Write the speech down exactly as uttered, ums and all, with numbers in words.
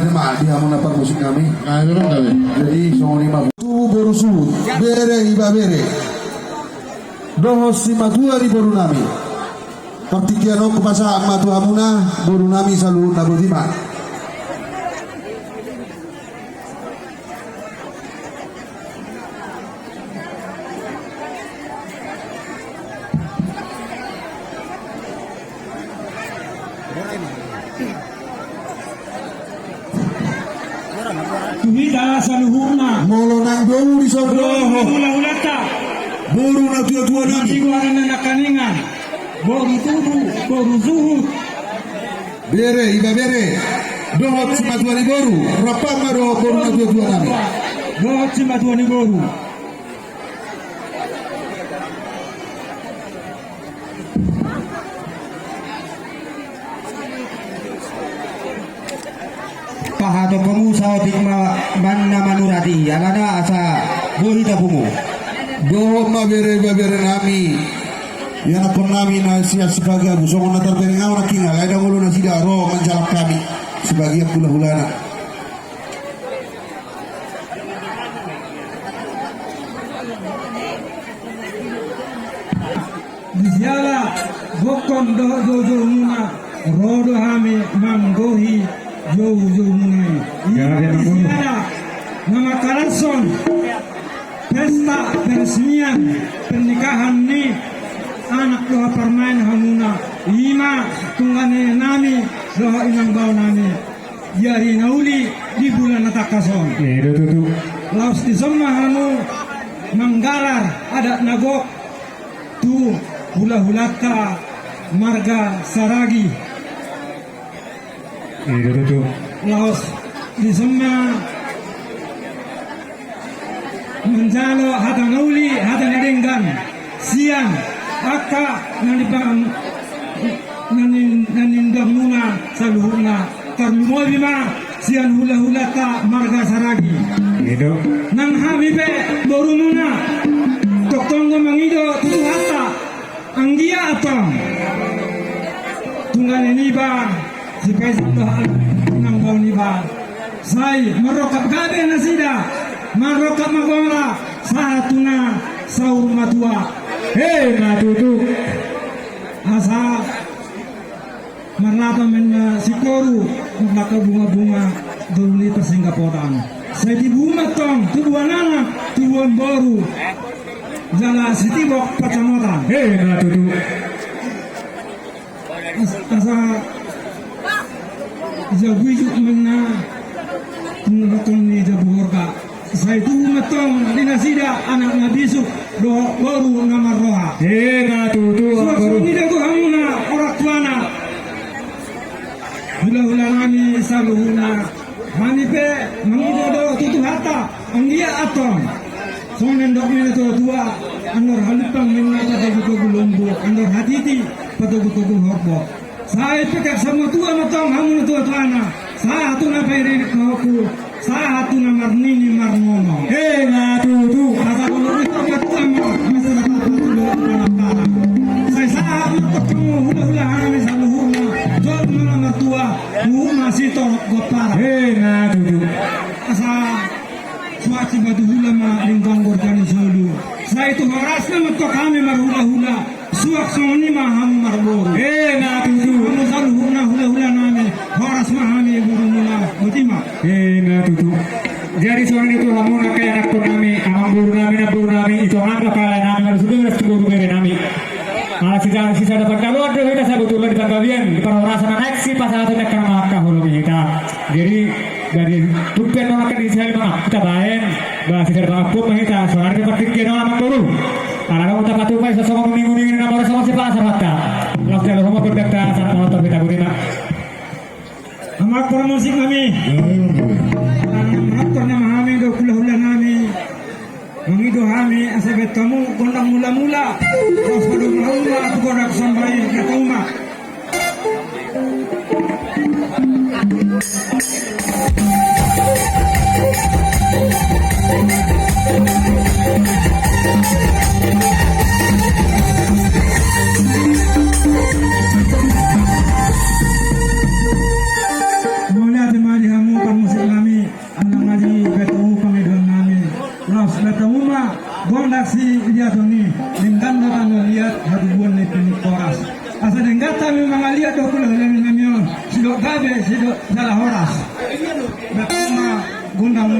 Ima di hamuna parmusik nami. Ah, memang kami. Jadi songon i ma. Tubu boru suhut, bere ibebere. Dohot simatua ni boru nami. Partingkian on hupasahat ma tu hamuna boru nami saluhutna, boti ma. Tu hita saluhutna. Molo nang domu di son dohot hulahulanta, boru natuatua nami. Di goaran na nangkaningan. Boru tubu, boru suhut. Bere ibebere. Dohot simatua ni boru. Rap ma dohot boru natuatua nami. Dohot simatua ni boru. Pahatop hamu saotik ma manna manurati, alana asa boi tapungu. Dohot ma bere ibebere nami, ianakkon nami na sian Sipagabu, songon na tarbereng ahu nangkin, alai ndang olo nasida ro manjalang hami, sebagian hulahulana. Di siala gokkon dohot joujoumuna, ro do hami manggohi joujoumuna i. Di siala na mangkalashon pesta peresmian pernikahan ni anak dohot parumaen hamuna, ima tunggane nami dohot inang bao nami. Di ari na uli di bulan na tangkas on. Laos dison ma hamu manggarar adat na gok tu hulahulanta marga Saragi. Laos dison ma manjalo hata na uli, hata na denggan sian angka na ni pang-, na ni, na niulahon muna saluhutna, tarlumobi ma sian hulahulanta marga Saragi. Nang hami pe borumuna tongtong do mangido tu Tuhanta. Anggiat antong tunggane niba, sipaingot do hami nang bao niba. Sai marrongkap gabe nasida, marrongkap ma gola, sahat tu na saur matua. He, na tutu. Asa marlata ma ninna singkoru, marlata bungabunga, doli parsinggapotan. Sai tibu ma antong tubuan anak, tubuan boru, jala sitibok pansamotan. He, na tutu. As-, asa jabu ijuk ma ninna, tu na rongkon ni jabu horja. Sai tubu ma antong di nasida anak na bisuk dohot boru na marroha. He, na tutu. Suang songon i do tu hamuna orang tuana, hulahula nami saluhutna. Hami pe mangido do tu Tuhanta, anggiat antong songon nidok ni natuatua, andor halumpang ninna patogutogu lombu, andor hatiti patogutogu horbo. Sai pekak saur matua ma antong hamu natuatuana, sahat tu na pairingot na ompu, sahat tu na marnini marnono. He, na tutu. Asa molo dihorbo ma antong masyarakat tu dohot panataran, sai sahat ma antong hamu hulahula nami saluhutna, jolo ma na martua, huhut ma sitorop gomparan. He, na tutu. Asa suhat sipatu hula ma linggong gorja ni solu. Sai tu horasna ma antong hami marhulahula. Suhat songon i ma hamu marboru. He, na tutu. Hamu saluhutna hulahula nami, horas ma hami borumuna, boti ma. He, na tutu. Jadi songon i tu hamu angka ianakkon nami, amangboru nami, namboru nami, ito angka halak nami, marsuda ras tu boru bere nami. Ala sisa, sisa dapat kaluar do hita sabotulna di panggabean, di parhorasan na naeng sipasahaton ni angka na manghaholongi hita. Jadi, jadi tumpen on angka di sahali mangap hita baen, ba sisa dapat pun ma hita, songon i pe partingkian on amangboru. Ala nunga tapatupa i songon uninguningi na molo songon sipala sahatta. Laos jalo hamu pardakta sahat manonton hita, boti ma. Amang parmusik nami. Manonton nama hami dohot hulahula nami. Mangido hami asa baen hamu gondang mulamula. Laos padomu hamu ma tu gondang sambahi na tauma. Mauliate ma di hamu. Mangaliat do hula-hula nami on, sidok gabe, sidok jala horas. Bapak ma gondang